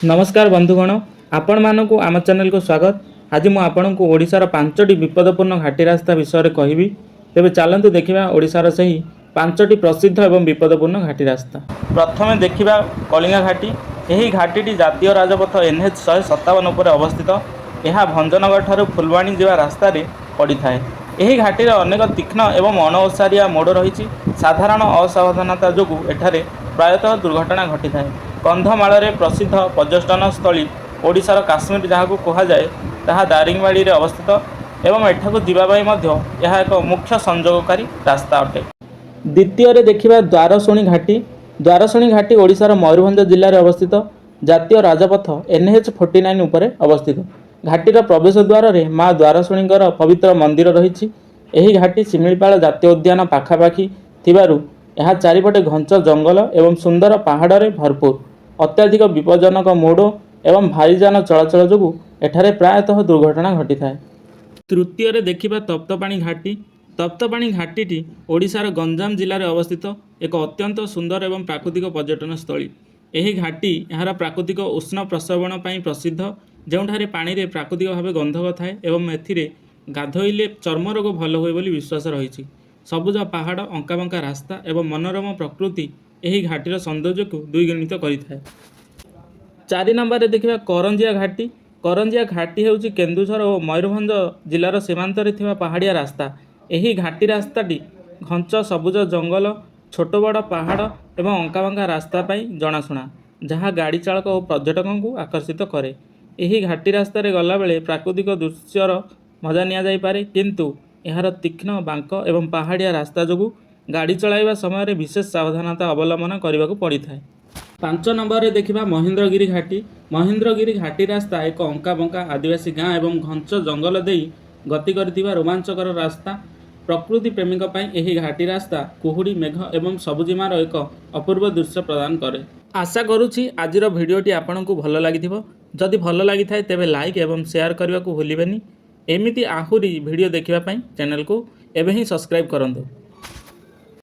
ନମସ୍କାର ବନ୍ଧୁଗଣ, ଆପଣମାନଙ୍କୁ ଆମ ଚ୍ୟାନେଲକୁ ସ୍ୱାଗତ। ଆଜି ମୁଁ ଆପଣଙ୍କୁ ଓଡ଼ିଶାର ପାଞ୍ଚଟି ବିପଦପୂର୍ଣ୍ଣ ଘାଟି ରାସ୍ତା ବିଷୟରେ କହିବି। ତେବେ ଚାଲନ୍ତୁ ଦେଖିବା ଓଡ଼ିଶାର ସେହି ପାଞ୍ଚଟି ପ୍ରସିଦ୍ଧ ଏବଂ ବିପଦପୂର୍ଣ୍ଣ ଘାଟି ରାସ୍ତା। ପ୍ରଥମେ ଦେଖିବା କଳିଙ୍ଗା ଘାଟି। ଏହି ଘାଟିଟି ଜାତୀୟ ରାଜପଥ ଏନ୍ଏଚ୍ 157 ଉପରେ ଅବସ୍ଥିତ। ଏହା ଭଞ୍ଜନଗର ଠାରୁ ଫୁଲବାଣୀ ଯିବା ରାସ୍ତାରେ ପଡ଼ିଥାଏ। ଏହି ଘାଟିରେ ଅନେକ ତୀକ୍ଷ୍ଣ ଏବଂ ଅଣଓସାରିଆ ମୋଡ଼ ରହିଛି। ସାଧାରଣ ଅସାବଧାନତା ଯୋଗୁଁ ଏଠାରେ ପ୍ରାୟତଃ ଦୁର୍ଘଟଣା ଘଟିଥାଏ। କନ୍ଧମାଳରେ ପ୍ରସିଦ୍ଧ ପର୍ଯ୍ୟଟନ ସ୍ଥଳୀ, ଓଡ଼ିଶାର କାଶ୍ମୀର ଯାହାକୁ କୁହାଯାଏ, ତାହା ଦାରିଙ୍ଗବାଡ଼ିରେ ଅବସ୍ଥିତ ଏବଂ ଏଠାକୁ ଯିବା ପାଇଁ ମଧ୍ୟ ଏହା ଏକ ମୁଖ୍ୟ ସଂଯୋଗକାରୀ ରାସ୍ତା ଅଟେ। ଦ୍ୱିତୀୟରେ ଦେଖିବା ଦ୍ୱାରଶୁଣୀ ଘାଟି। ଦ୍ୱାରଶୁଣୀ ଘାଟି ଓଡ଼ିଶାର ମୟୂରଭଞ୍ଜ ଜିଲ୍ଲାରେ ଅବସ୍ଥିତ। ଜାତୀୟ ରାଜପଥ ଏନ୍ଏଚ୍ 49 ଉପରେ ଅବସ୍ଥିତ। ଘାଟିର ପ୍ରବେଶ ଦ୍ୱାରରେ ମା ଦ୍ୱାରଶୁଣୀଙ୍କର ପବିତ୍ର ମନ୍ଦିର ରହିଛି। ଏହି ଘାଟି ଶିମିଳିପାଳ ଜାତୀୟ ଉଦ୍ୟାନ ପାଖାପାଖି ଥିବାରୁ ଏହା ଚାରିପଟେ ଘଞ୍ଚ ଜଙ୍ଗଲ ଏବଂ ସୁନ୍ଦର ପାହାଡ଼ରେ ଭରପୁର। ଅତ୍ୟଧିକ ବିପଜ୍ଜନକ ମୋଡ଼ ଏବଂ ଭାରୀଯାନ ଚଳାଚଳ ଯୋଗୁଁ ଏଠାରେ ପ୍ରାୟତଃ ଦୁର୍ଘଟଣା ଘଟିଥାଏ। ତୃତୀୟରେ ଦେଖିବା ତପ୍ତପାଣି ଘାଟି। ତପ୍ତପାଣି ଘାଟିଟି ଓଡ଼ିଶାର ଗଞ୍ଜାମ ଜିଲ୍ଲାରେ ଅବସ୍ଥିତ ଏକ ଅତ୍ୟନ୍ତ ସୁନ୍ଦର ଏବଂ ପ୍ରାକୃତିକ ପର୍ଯ୍ୟଟନ ସ୍ଥଳୀ। ଏହି ଘାଟି ଏହାର ପ୍ରାକୃତିକ ଉଷ୍ଣ ପ୍ରସ୍ରବଣ ପାଇଁ ପ୍ରସିଦ୍ଧ, ଯେଉଁଠାରେ ପାଣିରେ ପ୍ରାକୃତିକ ଭାବେ ଗନ୍ଧକ ଥାଏ ଏବଂ ଏଥିରେ ଗାଧୋଇଲେ ଚର୍ମ ରୋଗ ଭଲ ହୁଏ ବୋଲି ବିଶ୍ୱାସ ରହିଛି। ସବୁଜ ପାହାଡ଼, ଅଙ୍କାବଙ୍କା ରାସ୍ତା ଏବଂ ମନୋରମ ପ୍ରକୃତି ଏହି ଘାଟିର ସୌନ୍ଦର୍ଯ୍ୟକୁ ଦ୍ୱିଗୁଣିତ କରିଥାଏ। ଚାରି ନମ୍ବରରେ ଦେଖିବା କରଞ୍ଜିଆ ଘାଟି। କରଞ୍ଜିଆ ଘାଟି ହେଉଛି କେନ୍ଦୁଝର ଓ ମୟୂରଭଞ୍ଜ ଜିଲ୍ଲାର ସୀମାନ୍ତରେ ଥିବା ପାହାଡ଼ିଆ ରାସ୍ତା। ଏହି ଘାଟି ରାସ୍ତାଟି ଘଞ୍ଚ ସବୁଜ ଜଙ୍ଗଲ, ଛୋଟ ବଡ଼ ପାହାଡ଼ ଏବଂ ଅଙ୍କାବଙ୍କା ରାସ୍ତା ପାଇଁ ଜଣାଶୁଣା, ଯାହା ଗାଡ଼ି ଚାଳକ ଓ ପର୍ଯ୍ୟଟକଙ୍କୁ ଆକର୍ଷିତ କରେ। ଏହି ଘାଟି ରାସ୍ତାରେ ଗଲାବେଳେ ପ୍ରାକୃତିକ ଦୃଶ୍ୟର ମଜା ନିଆଯାଇପାରେ, କିନ୍ତୁ ଏହାର ତୀକ୍ଷ୍ଣ ବାଙ୍କ ଏବଂ ପାହାଡ଼ିଆ ରାସ୍ତା ଯୋଗୁଁ ଗାଡ଼ି ଚଳାଇବା ସମୟରେ ବିଶେଷ ସାବଧାନତା ଅବଲମ୍ବନ କରିବାକୁ ପଡ଼ିଥାଏ। ପାଞ୍ଚ ନମ୍ବରରେ ଦେଖିବା ମହେନ୍ଦ୍ରଗିରି ଘାଟି। ମହେନ୍ଦ୍ରଗିରି ଘାଟି ରାସ୍ତା ଏକ ଅଙ୍କା ବଙ୍କା ଆଦିବାସୀ ଗାଁ ଏବଂ ଘଞ୍ଚ ଜଙ୍ଗଲ ଦେଇ ଗତି କରିଥିବା ରୋମାଞ୍ଚକର ରାସ୍ତା। ପ୍ରକୃତି ପ୍ରେମୀଙ୍କ ପାଇଁ ଏହି ଘାଟି ରାସ୍ତା କୁହୁଡ଼ି, ମେଘ ଏବଂ ସବୁଜିମାର ଏକ ଅପୂର୍ବ ଦୃଶ୍ୟ ପ୍ରଦାନ କରେ। ଆଶା କରୁଛି ଆଜିର ଭିଡ଼ିଓଟି ଆପଣଙ୍କୁ ଭଲ ଲାଗିଥିବ। ଯଦି ଭଲ ଲାଗିଥାଏ, ତେବେ ଲାଇକ୍ ଏବଂ ସେୟାର କରିବାକୁ ଭୁଲିବେନି। ଏମିତି ଆହୁରି ଭିଡ଼ିଓ ଦେଖିବା ପାଇଁ ଚ୍ୟାନେଲକୁ ଏବେ ହିଁ ସବସ୍କ୍ରାଇବ୍ କରନ୍ତୁ।